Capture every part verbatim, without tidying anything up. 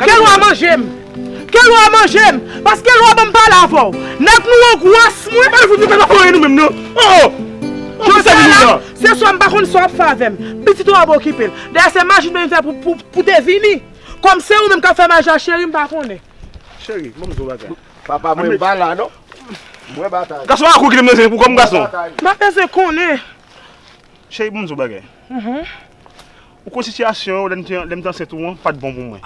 Ke lwa manje m! Ke lwa manje m! Paske lwa ban m pale avè w! Nèg nou an gwo as mwen! Pale fout nou pale avè nou menm non! Oh! Jodi a la, se swa m pa konn sa w ap fè avè m. Pitit ou a okipe l. Dayè se maji m te vin fè pou, pou, pou te vini. Kòm se ou menm k ap fè maji a cheri, m pa konnen. Cheri, ban m di w bagay. Papa, mwen m pa la non. Mwen batay. Gason a kou kite m nan zen pou kòm gason. M pa bezwen konnen. Cheri, ban m di w bagay. Ou konn sitiyasyon yo lè m te, lè m te ansent ou an, pa t bon pou mwen.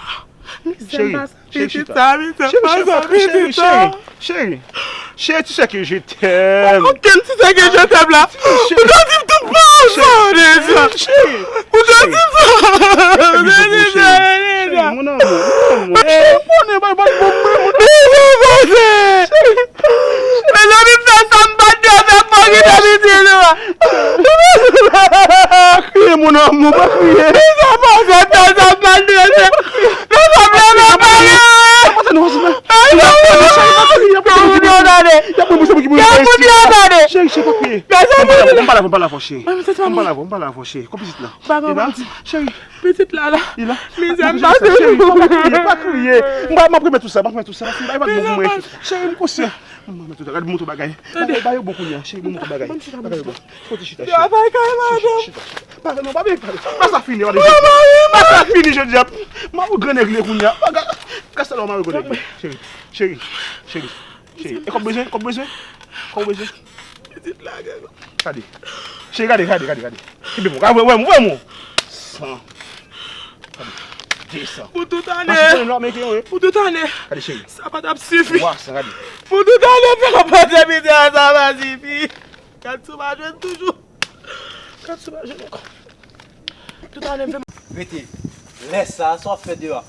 Cheri, cheri, chita. Cheri, cheri, cheri, cheri, cheri, tu sais que je t'aime. Okenn tu sais que je t'aime la. Ou te di m tout bon sa deja. Cheri, ou te di m sa. Cheri, mon amour, mon amour. Ou konnen bay bay bon mwen, mon amour. Mezanmi, m fè sa m pa t dwe fè pou kite pitit ou a. Pa kriye, mon amour, pa kriye. Mezanmi, m fè sa m pa t dwe fè. Mezanmi, m pa kriye. Cheri, cheri, pa kriye. Cheri, cheri, pa kriye. Ann pale avè w, ann pale avè w, cheri. Ann pale avè w, ann pale avè w, cheri. Kòm pitit la. Cheri. Pitit la la. Mizè m pase pou mwen. Pa kriye, pa kriye. M ap remèt ou sa, m ap remèt ou sa. Paske m pa, pa bon pou mwen. Cheri, m konsyan. M ap remèt ou sa. Gade m montre w bagay. Bagay ba yo bon kounye a. Cheri, m montre w bagay. Bagay yo bon. Kote chita, cheri. Travay kay madanm. Chita, chita. Pa, non, pa byen pale. Pa sa fini, pa sa fini jodi a. M ap gran nèg li kounye a. Gade sa la w mare kote. Cheri, cheri, cheri, cheri. E kòb bezwen, kòb bezwen. Kòb bezwen. Pitit la, gade. Gade. Cheri, gade, gade, gade, gade. Kenbe mwen. Gade, wè, wè, wè mwen. San. Gade. De san. Pou tout ane. Mache konnen lò, men ke, wi. Pou tout ane. Gade, cheri. Sa pa t ap sifi. Twa san, gade. Pou tout ane, papa te pite a, sa pa sifi. Gad sou pa jwenn toujou. Gad sou pa jwenn ankò. Tout ane, m fè. Rete. Lè sa, sa w ap fè deyò a?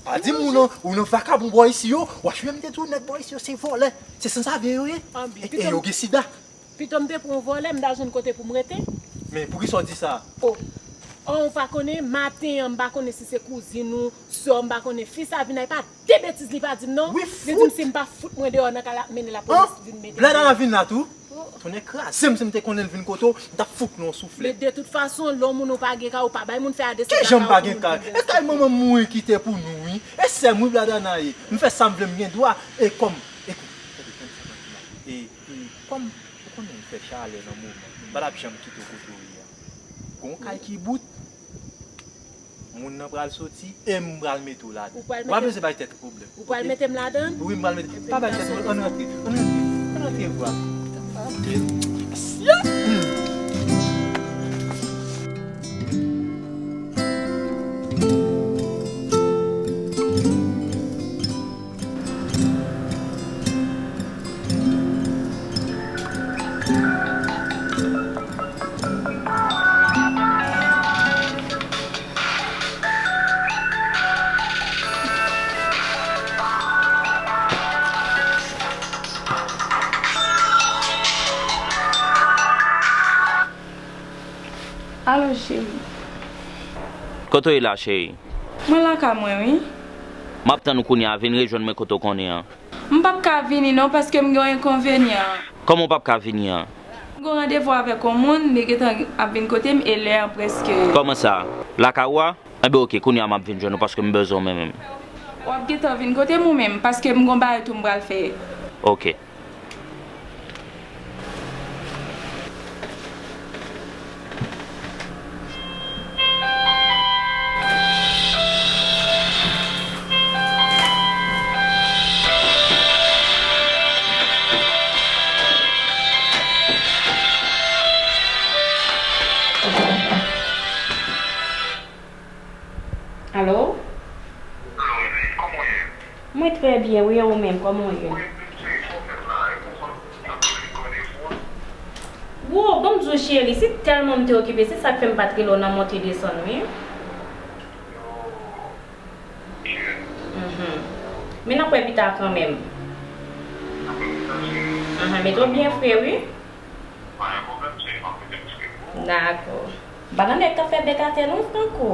Pa di m ou nan, ou nan vakabon bò isi yo. W ap jwenn m te di w nèg bò isi yo se vòlè. Se sansavye yo ye. E, e yo gen sida. Pito m te pran yon vòlè, m ta jwenn kote pou m rete. Men poukisa w di sa? O, o, ou pa konnen, maten an, m pa konnen si se kouzin ou, sè w, m pa konnen, fi sa vin la, e pa de betiz li pa di m non. Li di m si m pa fout mwen deyò nan kay la, ap mennen lapolis vin mete m deyò. Bladana vin la tou? Tonnè kraze m, si m te konnen l vin kote w, m t ap fout nou yon souflèt. Men de tout fason, lè w moun ou pa gen kay, ou pa bay moun fè a desann nan kay ou pou moun vin deyò. Kijan m pa gen kay? E kay manman m mouri kite pou nou, wi. E sè m, wi, Bladana ye. M fè sa m vle, m gen dwa. E kòm, ekout, tande, tande sa m ap di la. E, e, kòm ou konnen m fè chalè nan moman, m pa t ap janm kite w kote w ye a. Gon kay ki bout, moun nan pral soti e m pral mete w ladan. Ou pral mete m ladan? Ou pa bezwen bay tèt ou pwoblèm. Ou pral mete m ladan? Wi, m pral mete. Pa bay tèt ou, ann rantre, ann rantre, ann rantre vwa. Alo, cheri. Kote w ye la, cheri? Mwen lakay mwen, wi. M ap tann ou kounye a, vin rejwenn mwen kote w konnen an. M p ap ka vini non, paske m gen yon enkonvenyan. Kòman w p ap ka vini an? M gen yon randevou avèk yon moun, li gentan ap vin kote m e lè an prèske. Kòman sa? Lakay ou a? Enben oke, kounye a m ap vin jwenn ou paske m bezwen w mwen menm. W ap gentan vin kote m ou menm, paske m gen yon bagay tou m pral fè. Oke. Alo? Alo, Eve, kòman w ye? Mwen trè byen, wi, e ou menm, kòman w ye? Wi, m serye, sa w fè m la? E kòman w t ap rele randevou an? Wo, ban m di w, cheri, se tèlman m te okipe, se sa k fè m pa t rele w nan monte desann, wi. Oh, ok. Mhm. Men n ap wè pita kanmenm. N ap wè pita, cheri. Ahan, mete w byen fre, wi. Pa gen pwoblèm, cheri, m ap mete m fre pou ou. Dakò. Bagay nèg k ap fè bèk atè non, Franco.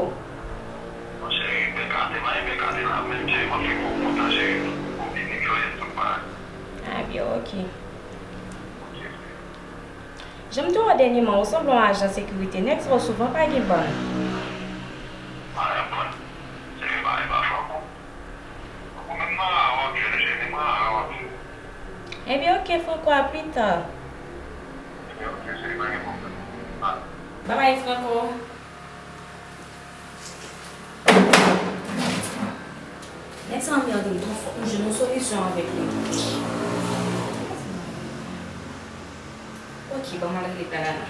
Non, cheri, bèk atè, pa gen bèk atè la, menm cheri, m ap fè pou ou kontan, cheri. Ou vini, yo, tout bagay. Ah, byen, ok. Ok, cheri. Jan m te wè w dènyèman, ou sanble yon ajan sekirite. Nèg sa yo souvan pa gen bann. Pa gen bann. Cheri, pa gen pa Franco. Franco, a pita. Babay, Franco. Nèg sa anmède m twò, fòk m jwenn yon solisyon avèk li. Ok, ban m al rele Dada la.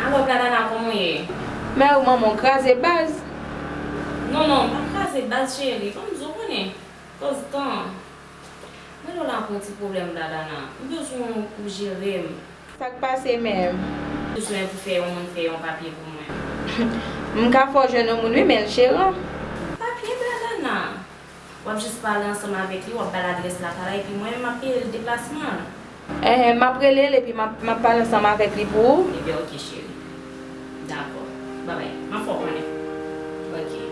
Alò, Dadana, kòman w ye? Mèwou, manman, w kraze baz. Non, non, m pa kraze baz, cheri. Ban m di w, konnen. Koz tan. Mwen la pou yon ti pwoblèm, Dadana. M bezwen w pou jere m. Sa k pase menm? M bezwen pou fè yon moun fè yon papye pou mwen. M ka fè w jwenn yon moun, wi, men l cheran. Papye, Dadana? W ap jis pale ansanm avèk li, w ap ba l adrès lakay la, epi mwen menm m ap peye l deplasman an. Enhen, m ap rele l epi m ap, m ap pale ansanm avèk li pou ou. Ebyen, oke, cheri. Dakò. Babay. M ap fè w konnen. Oke.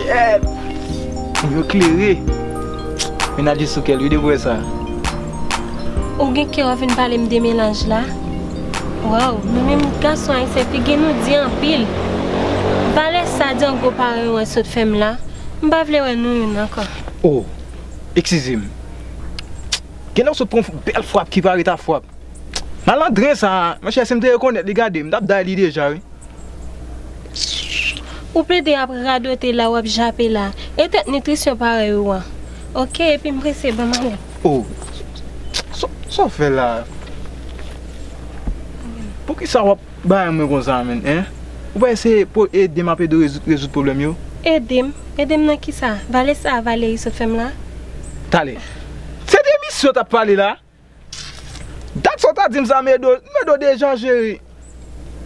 Kèt! Pou yo klere. Mennaj li sou kè l wi depi w wè sa. Ou gen kè w ap vin pale m de mennaj la? Waw, nou menm gason ayisyen, figi nou di anpil. Valè sa django parèy ou an sot fè m la. M pa vle wè nou youn ankò. Oh, eskize m. Genlè w sot pran yon bèl frap ki pa ret a frap. Malandren sa, monchè, si m te rekonèt li, gade, m t ap day li deja, wi. Ou plede ap radote la, w ap jape la. E tèt nitrisyon parèy ou an. Oke, epi m prese, ban m ale. Oh, sa, sa w fè la? Poukisa w ap bay mwen konsa, menn, en? Ou pa eseye pou ede m ap ede w rezoud, rezoud pwoblèm yo? Ede m? Ede m nan kisa? Vale sa Valérie sot fè m la? Talè. Se de misyon w t ap pale la? Dat sa w ta di m sa, m ede w, m ede w deja, cheri.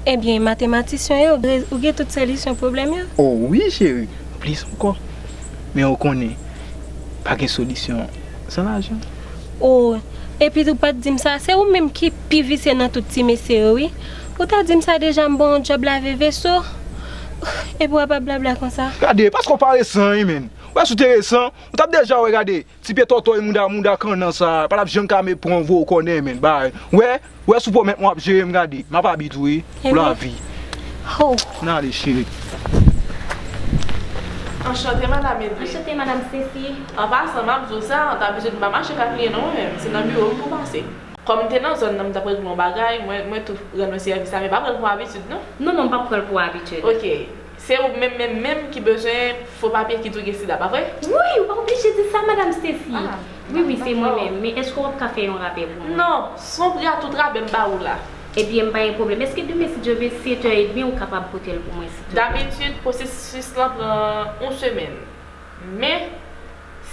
Ebyen, matematisyen yo, ou gen tout solisyon pwoblèm yo? Oh wi, cheri. Plis ankò. Men ou konnen, pa gen solisyon san lajan. Oh, epi tou pa t di m sa, se ou menm ki pi visye nan tout ti mesye yo, wi. Ou ta di m sa deja, m ba w yon djòb lave veso. Epi w ap ap blabla konsa. Gade, paske w pa resan, wi, menn. Ou wè si w te resan, ou t ap deja wè, gade. Ti pye tòtòy mouda, mouda kannan sa, pa t ap janm ka met pran voye w kònè, menn, bay. Wè, wè si w pwomèt mwen w ap jere m, gade. M ap abit ou, wi, pou lavi. Ho. N ale, cheri. Anchante, madam Edwin. Anchante, madam Stacy. An pasan, m ap di w sa, dabitid m pa mache ka kliyan non mwen menm. Se nan biwo m pou pase. Kòm m te nan zòn nan, m t ap regle yon bagay, mwen, mwen tou rann mwen sèvis la, men pa pran l pou abitid, non. Non, non, m p ap pran l pou abitid. Oke. Se ou menm, menm, menm ki bezwen fo papye ki di w gen sida, pa vre? Wi, ou pa oblije di sa, madam Stacy. Ah, wi, wi, se mwen menm. Men èske w ap ka fè yon rapè pou mwen? Non, se yon gratout rabè m ba ou la. Ebyen, m pa gen pwoblèm. Èske demen, si Dye vle, sèt è edmi, ou kapab pote l pou mwen, silvouplè? Dabitid, pwosesis lan pran yon semèn. Men,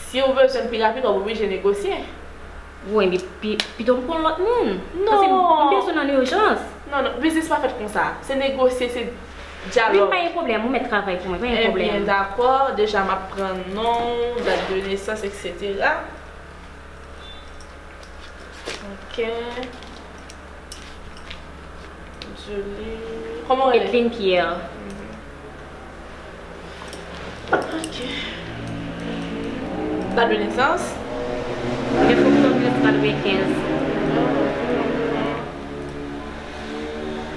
si w bezwen l pi rapid, w ap oblije negosye. Wi, men pi, pito m pran lòt moun. Non. Paske m, m bezwen l an ijans. Non, non, biznis pa fèt konsa. Se negosye, se dyalòg. Wi, pa gen pwoblèm, ou mèt travay pou mwen, pa gen pwoblèm. Ebyen, dakò, deja m ap pran non w, dat de nesans, etsetera. Ok. Julie. Kòman w rele? Edline Pierre. Mhm. Ok. Dat de nesans? Nèf oktòb mil nèf san katrevenkenz.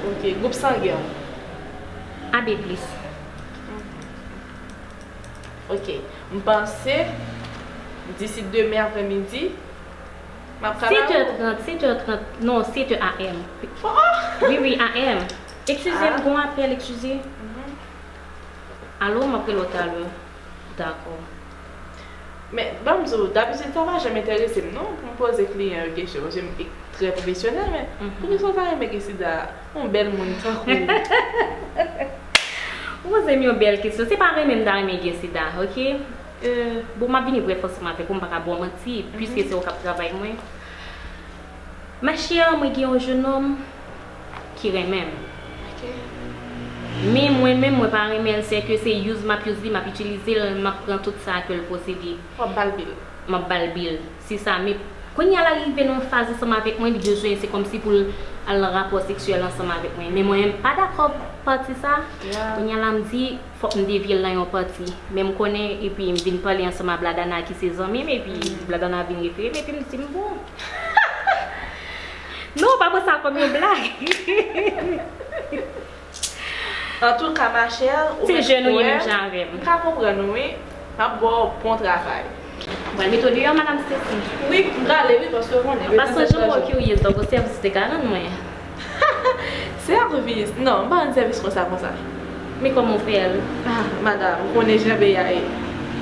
Ok. Gwoup sangen w? A B plis. Ok. M panse, disi demen apremidi, m ap kapab. Sèt è trant, sèt è trant, non, sèt è A M. Oh, oh! Wi, wi, A M. Eskize m, gon apèl, eskize. Mhm. Alo, m ap rele w talè. Dakò. Men, ban m di w, dabitid sa pa janm enterese m, non, pou m poze kliyan yo kesyon, paske m trè pwofesyonèl, men poukisa w ta renmen gen sida? Yon bèl moun tankou w. Ou poze m yon bèl kesyon. Se pa renmen m ta renmen gen sida, ok? Bon, m ap vini brèf ansanm avèk ou, m pa ka ba w manti, piske se ou k ap travay mwen. Ma chère, mwen gen yon jennonm ki renmen m. Men mwen menm, mwen pa renmen l, se ke se use m ap use li, m ap itilize l, m ap pran tout sa ke l posede. W ap ba l bil. M ap ba l bil. Se sa, men kounye a l rive nan yon faz ansanm avèk mwen, li bezwen, se kòmsi pou l al nan rapò seksyèl ansanm avèk mwen. Men mwen menm pa dakò pati sa. Kounye a la m di, fòk m devye l nan yon pati. Men m konnen, epi m vin pale ansanm a Bladana ki se zanmi m, epi Bladana vin refere m, epi m di m bon. Non, pa pran sa kòm yon blag. Antouka, machè, ou mèt kwè. Se jèn ou ye menm jan avè m. M ka konprann ou, wi. M ap ba w bon travay. Mwen mete w deyò, Madam Stacy. Wi, m prale, wi, paske w konnen. Paske jan m wè w kiryez, donk, yon sèvis ou te ka rann mwen. Sèvis? Non, m pa rann sèvis konsa, konsa. Men kòman w fè l? Ah, madam, ou konnen jan peyi a ye.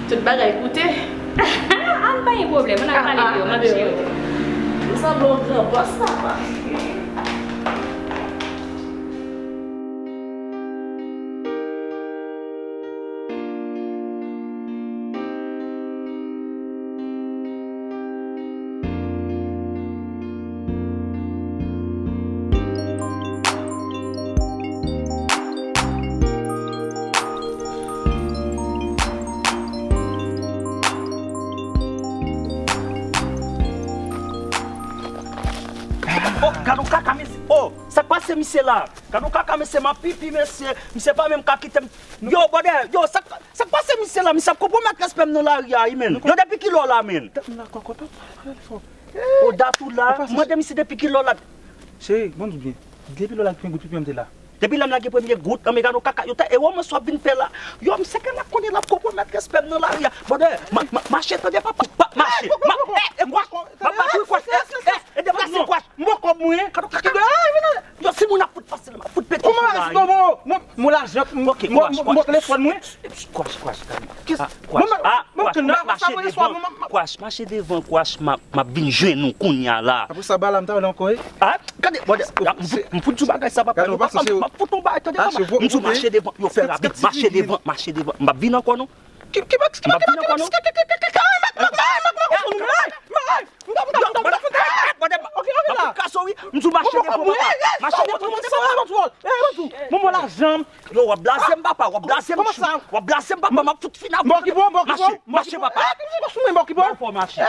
Tout bagay koute. Ah, m pa gen pwoblèm, ann al pale deyò, m ap jere w. M sanble yon gran bòs, papa. Oh, gad yon kaka, mesye. Oh, sa k pase misye la? Gad yon kaka, mesye, m ap pipi, mesye. Misye pa menm ka kite m. Yo, brother, yo, sa k, sa k pase misye la? Misye ap konpwomèt respè m nan lari a, wi, menn. Yo, depi kilè w la, menn? Tèt m la kòkòt, papa, pale fò. O dat ou la, mande misye depi kilè w la. Cheri, bon, di byen. Depi lè w lage premye gout pipi an, m te la. Depi lè m lage premye gout, anmè gade yon kaka, yo ta, e wè mwen sa w ap vin fè la. Yo, m sèke la konnen l ap konpwomèt respè m nan lari a. Brother, ma, ma, mache, tande papa. Pa, mache. Ma, e, e, kwash. M ap bat wi, kwash. E, e, e, deplase, kwash. M poko mouri. Gade yon kaka. Yo, si moun ap fout pase la, m ap fout pete sou la. Mwen, mwen lajan, mwen, mwen telefòn mwen. Kwash, kwash, gade. Ah, kwash, ah, kwash, mache devan, kwash, mache devan, kwash, m ap, m ap vin jwenn ou kounye a la. Apre sa, bala m ta wè l ankò, wi. Ah, gade, m fout, m fout di w bagay sa, papa, m ap fout yon bagay, tande, papa. M di w mache devan, yo fè rapid, mache devan, mache devan. M p ap vin ankò, non. Ki, ki, ki, ki, m p ap vin ankò, non. M ap fout kaso, wi. M di w mache devan, papa. Mache devan, mache devan. Bon, bon, lajan. Yo, w ap blaze m, papa, w ap blaze m, chou. W ap blaze m, papa, m ap fout fin avè w. Mache, mache, papa. Bèl fò mache.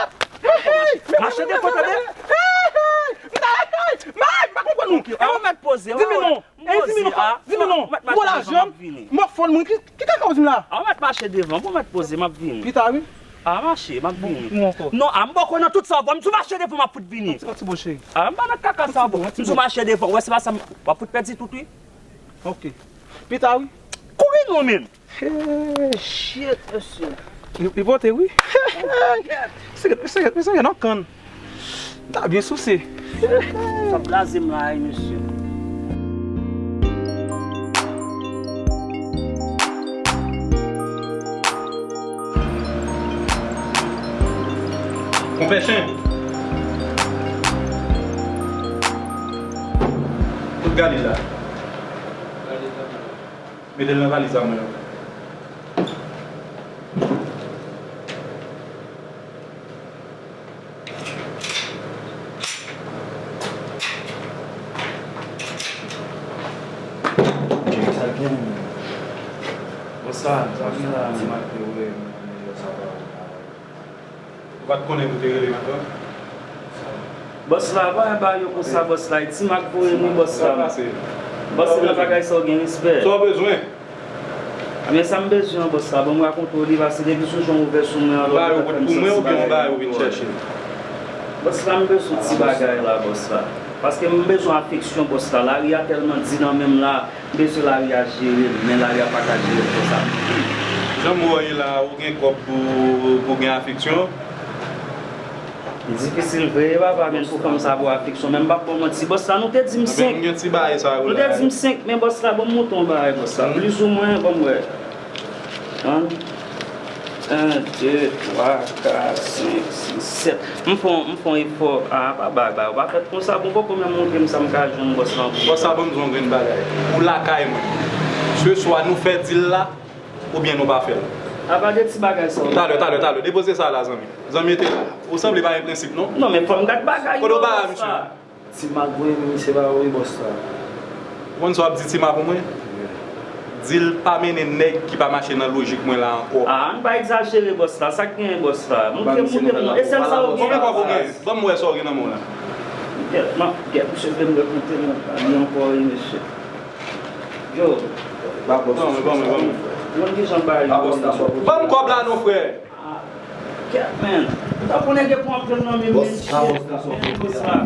Mache devan, tande. Ou mèt poze, ou mèt poze, a. Ou mèt mache devan, m ap vini. Ou mèt mache devan, m ap vini. Pita, wi. A, mache, m ap vini. Non, a, m poko nan tout sa, m di w mache devan, m ap fout vini. A, m pa nan kaka sa, bon. M di w mache devan, w wè se pa sa, w ap fout pèdi tout, wi. Ok. Pita, wi. Kouri non, menn. Hey, shit, mesye. Li, li pote, wi. Mesye, mesye, mesye, nan kann. M ta byen souse. Sa blaze m la, wi, mesye. Konpè chen. Tout gade la. Mete l nan valiz a mwen an. Bonswa, bonswa, bonswa. Ou pa t konnen pou te rele m ankò? Bòs la, pa bay yo konsa, bòs la. E Ti Mak voye m, wi, bòs la. Bòs la, bagay sa w gen respè. Sa w bezwen? Men sa m bezwen an, bòs la, ban m rakonte w li, paske depi sou jan w ouvè sou mwen an, lè w fè m santi bagay yo. Bòs la, m bezwen ti bagay la, bòs la. Paske m bezwen afeksyon, bòs la. Lari a tèlman di nan men m la. M bezwen lari a jere m, men lari a pa ka jere m konsa. Jan m wè w ye la, ou gen kòb pou, pou gen afeksyon? Li difisil vre, papa, men pou fanm sa pou afeksyon. Men m p ap ba w manti, bòs la, nou te di m senk. Nou te di m senk, men bòs la, ban m montre w yon bagay, bòs la. Plizoumwen, ban m wè. An. En, de, twa, kat, senk, sis, sèt. M fè yon, m fè yon efò. A, pa bagay, bagay pa fèt konsa. Bon, poko menm montre m sa m ka jwenn bòs la ankò. Bòs la ban m di w yon grenn bagay. Ou lakay mwen. Se swa nou fè dil la, oubyen nou pa fè l. A pa de ti bagay sa w. Talè, talè, talè. Depoze sa la, zanmi. Zanmi, te la. Ou sanble pa gen prensip, non. Non, men fò m gad bagay yo, bòs la. Kote w pa a, misye? Ti Mak voye m, misye pa wi bòs la. Ou konn sa w ap di Tima pou mwen? Di l pa mennen nèg ki pa mache nan lojik mwen la ankò. Ah, ann pa egzajere, bòs la. Sa k genyen, bòs la? Moute, moute pou mwen. E sèl sa ou gen? Konbyen kòb ou gen? Ban m wè sa w gen nan men w la. Kèt, man, kèt, misye vle m rekonte m nan pale ankò, wi, mesye. Yo. Ba bòs la. Ban mwen, ban mwen, ban mwen. Ou konn kijan bagay yo ye? Ban m kòb la non, frè. Ah, kèt, man. Ou ta konnen gen pou anpil nan men m, mesye. Bòs la, bòs la, bòs la.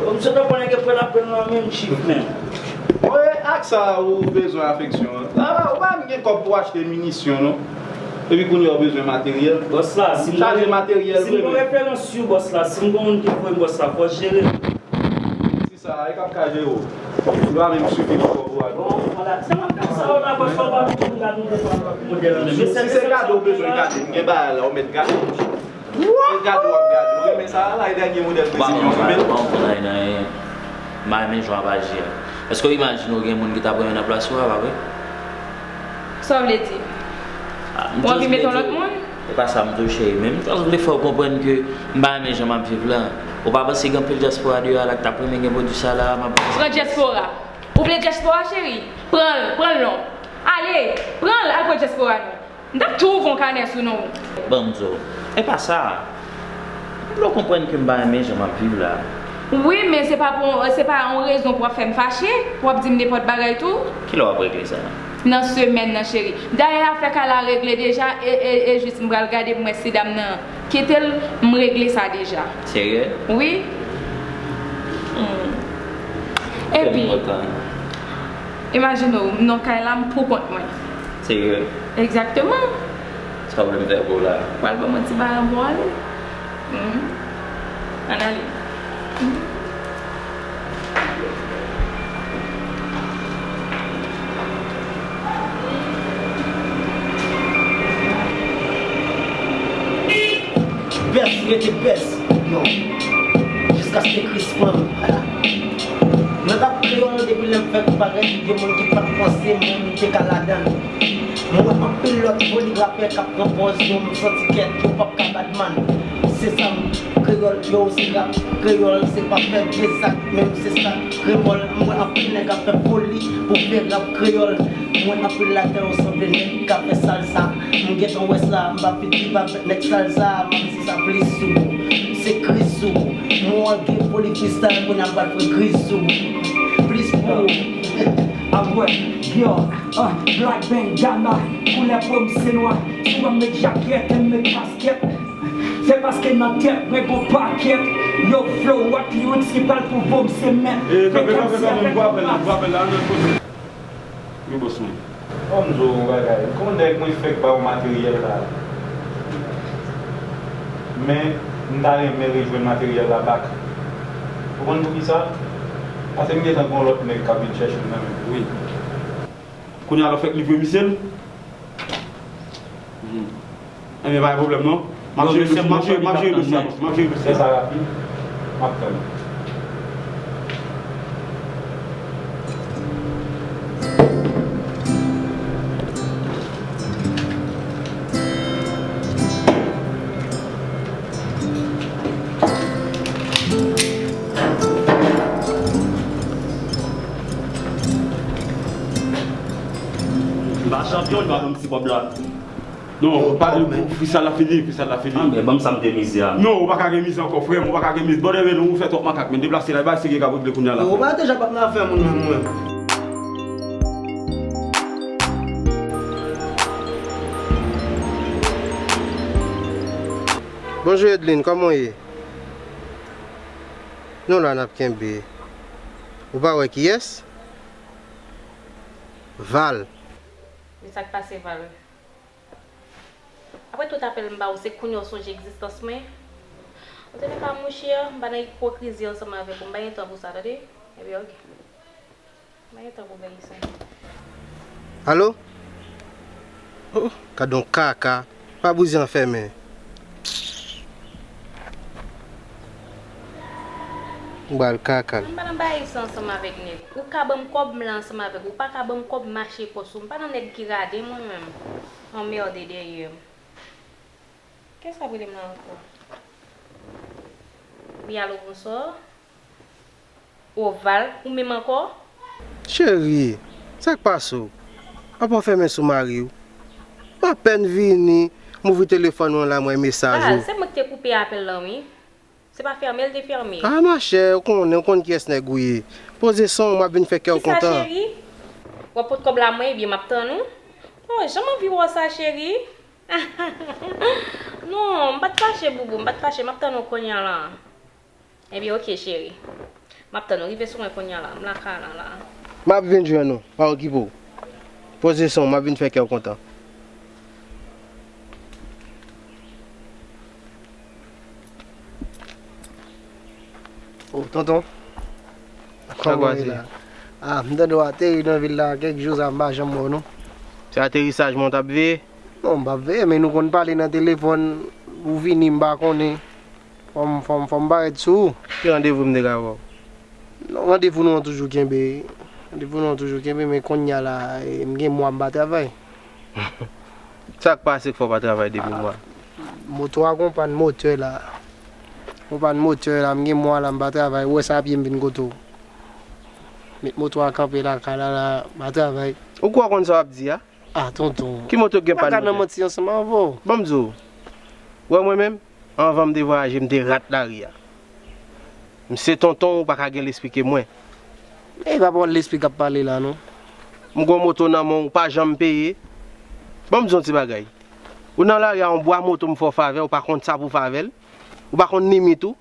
Yo, misye ta konnen gen pou anpil nan men m, chif, man. Bon, e ak sa ou bezwen afeksyon an? Sa va, ou pa menm gen kòb pou achte minisyon, non? Epi kounye a ou bezwen materyèl. Bòs la, si m chaje materyèl, si m gon referans sou bòs la, si m gon moun ki voye m bòs la, fò jere. Sa, e k ap ka jere w. Li pa menm sifi pou kòb ou a. Bon, vwala. Se mwen k ap sa yo la, bòs la, ou pa menm pou gade yon modèl nan men. Si se gade w bezwen gade, m gen bagay la, ou mèt gade. Se gade w ap gade. Ou renmen sa a la, e dènye modèl Precision, ou renmen l? Bon, bon, bon, nan, nan, m pa renmen jan w ap aji a. Èske w imajine w gen moun ki t ap renmen nan plas ou a, pa vre? Sa w vle di? Ah, m just vle di w, w anvi met yon lòt moun? E pa sa m di w, cheri, men m just vle fè w konprann ke m pa renmen jan m ap viv la. Ou pa panse gen anpil dyaspora deyò a la k t ap renmen gen pwodui sa la a, m ap vann sa? Pran dyaspora. Ou vle dyaspora, cheri? Pran l, pran l non. Ale, pran l, al pran dyaspora non. M t ap tou ouvri yon kanè sou non ou. Ban m di w, e pa sa. M vle w konprann ke m pa renmen jan m ap viv la. Wi, men se pa pou, se pa yon rezon pou w ap fè m fache, pou w ap di m nenpòt bagay tou. Kilè w ap regle sa? Nan semèn nan, cheri. Dayè, afè kay la regle deja, e, e, e jis m pral gade pou m wè si dam nan kite l, m regle sa deja. Serye? Wi. Hmm. Epi, imajine w, m nan kay la, m pou kont mwen. Serye? Egzakteman. Sa w vle m fè pou w la? Pral ban mwen ti bagay pou w ale. Mhm. Ann ale. Bèz rete bèz. Yo. Jiskaske Kris pran m. Mwen k ap kreyòl depi lè m fèk parèt, gen moun ki pa t panse mwen m te ka ladan l. Mwen wè anpil lòt foli rapè k ap pran pòz yo, m santi kèt yo p ap ka bat man. Se sa m, kreyòl yo, se rap kreyòl, se pa fè vye zak, menm se sa k remòl. M wè anpil nèg ap fè foli pou fè rap kreyòl. M wè anpil latè yo sanble nèg k ap fè salsa. M gentan wè sa, m pa piti pa fè nèg salsa, m ap di sa plis sou. Se Kris sou. M wè gen foli freestyle, moun ap bat fè Kris sou. Plis pou ou. Avwè, yo, ah, Black Bandana, koulè po m se nwa. Si w wè m met jakèt, m met kaskèt, se paske nan tèt mwen gon pakèt. Yo, flow ak lyrics ki pral pwouve w m se mèt. E, kanpe, kanpe, kanpe, m pou apèl la, m pou apèl la, nan kote. Wi, bòs mwen. Ban m di w yon bagay, gon nèg mwen fèk ba w materyèl la. Men, m ta renmen rejwenn materyèl la back. Ou konn poukisa? Paske m gentan gon lòt nèg k ap vin chèche l nan men m. Wi. Kounye a la w fèk livre misye l? Mhm. Ebyen, pa gen pwoblèm non. M ap jere dosye a, m ap jere dosye a, bòs. M ap jere dosye a. Fè sa rapid. M ap tann ou. M pa chanpyon, li pa ban m ti kòb la. Non, pa, freestyle la fini, freestyle la fini. Ah, men ban m sa m te mize a. Non, ou pa ka gen mize ankò, frè m, ou pa ka gen mize. Brother, men ou fè twòp makak, men deplase la, e pa serye k ap regle kounye a la. Ou pa deja p ap nan afè moun menm, mwen. Bonjou, Edline, kòman w ye? Nou la, n ap kenbe. Ou pa wè kiyès? Val. Men sa k pase, Val? Apre tout apèl m ba ou, se kounye a w sonje egzistans mwen? Ou tande pa, monchè, m pa nan ipokrizi ansanm avèk ou, m pa gen tan pou sa, tande? Ebyen, oke. M pa gen tan pou vèyise. Alo? Oh, gad yon kaka. Pa bouzen an fèmen. M pral kaka l. M pa nan bagay sa ansanm avèk nèg. Ou ka ban m kòb, m la ansanm avèk ou. Ou pa ka ban m kòb, mache pòs ou. M pa nan nèg ki rade, mwen menm. Anmède dèyè m. Kiyès k ap rele m la ankò? Wi, alo, bonswa. Oval, ou menm ankò? Cheri, sa k pase w? Apa w fèmen sou mari w? M apèn vini, m ouvri telefòn mwen la, m wè mesaj ou. Se mwen ki te koupe apèl lan, wi. Se pa fèmen l te fèmen. Ah, machè, ou konnen, ou konn kiyès nèg ou ye. Poze son w, m ap vin fè kè w kontan. Kisa, cheri? W ap pot kòb la mwen, ebyen m ap tann ou. Oh, jan m anvi wè w sa, cheri. Non, m pa t fache, boubou, m pa t fache, m ap tann ou kounye a la. Ebyen, oke, cheri. M ap tann ou. Rive sou mwen kounye a la. M lakay la, la. M ap vin jwenn ou. Pa okipe w. Poze son w, m ap vin fè kè w kontan. Oh, tonton. Kòman w ye la? Ah, m tande w ateri nan vil la kèk jou sa, m pa janm wè w non. Se aterisaj mwen w t ap veye? Non, m p ap veye, men nou konn pale nan telefòn, ou vini, m pa konnen. Fò m, fò m, fò m parèt sou ou. Ki randevou m te ka ba w? Non, randevou nou an toujou kenbe. Randevou nou an toujou kenbe, men kounye a la, e, m gen mwa m pa travay. Sa k pase k fè w pa travay depi mwa? Moto a gon pàn motè la. Gon pàn motè la, m gen mwa la m pa travay. Ou wè sa pye m vin kote w. Met moto a kanpe lakay la, la, m pa travay. Ou kwè w konn sa w ap di a? Ah, tonton. Ki moto k gen pàn motè? M pa ka nan manti ansanm avè w. Ban m di w. Ou wè mwen menm, anvan m te vwayaje, m te rat lari a. M se tonton w, ou pa ka gen l esplike mwen. E pa pawòl lespri k ap pale la non. M gon moto nan men w, ou pa janm peye. Ban m di w yon ti bagay. Ou nan lari a, yon bwa moto m fè w favè, ou pa konn sa pou w fè avè l. Ou pa konn limit ou.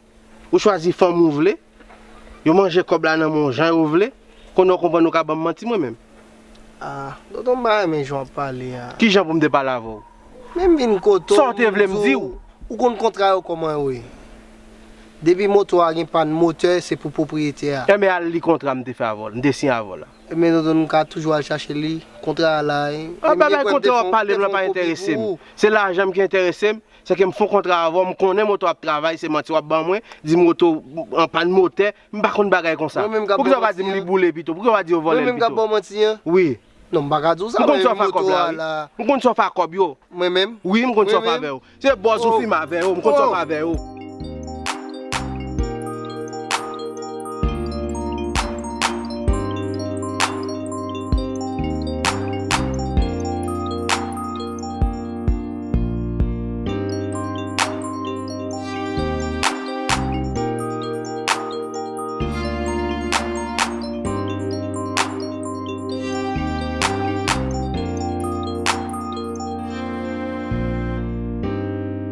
Ou chwazi fanm ou vle. Yo manje kòb la nan men w jan yo vle. Kounye a w konprann ou ka ban m manti mwen menm. Ah, tonton, m pa renmen jan w ap pale a. Kijan pou m te pale avè w? Men m vin kote w. Sa w te vle m di w? Ou konn kontra yo kòman yo ye. Depi moto a gen pàn motè, se pou pwopriyetè a. Enben al li kontra m te fè avè w, m te siyen avè w la. Enben tonton, m ka toujou al chache li. Kontra a la, wi. Ah, bagay kontra w ap pale m lan pa enterese m. Se lajan m ki enterese m. Se ke m fè yon kontra avè w, m konnen moto w ap travay, se manti w ap ban mwen, di moto an pàn motè, m pa konn bagay konsa. Poukisa w pa di m li boule pito? Poukisa w pa di yo vòlè l pito? Mwen menm k ap ba w manti an? Wi. Non, m pa ka di w sa, men moto a la. M konn sa w fè ak kòb yo. Mwen menm? Wi, m konn sa w fè avè yo. Se bòz ou fime avè yo, m konn sa w fè avè yo.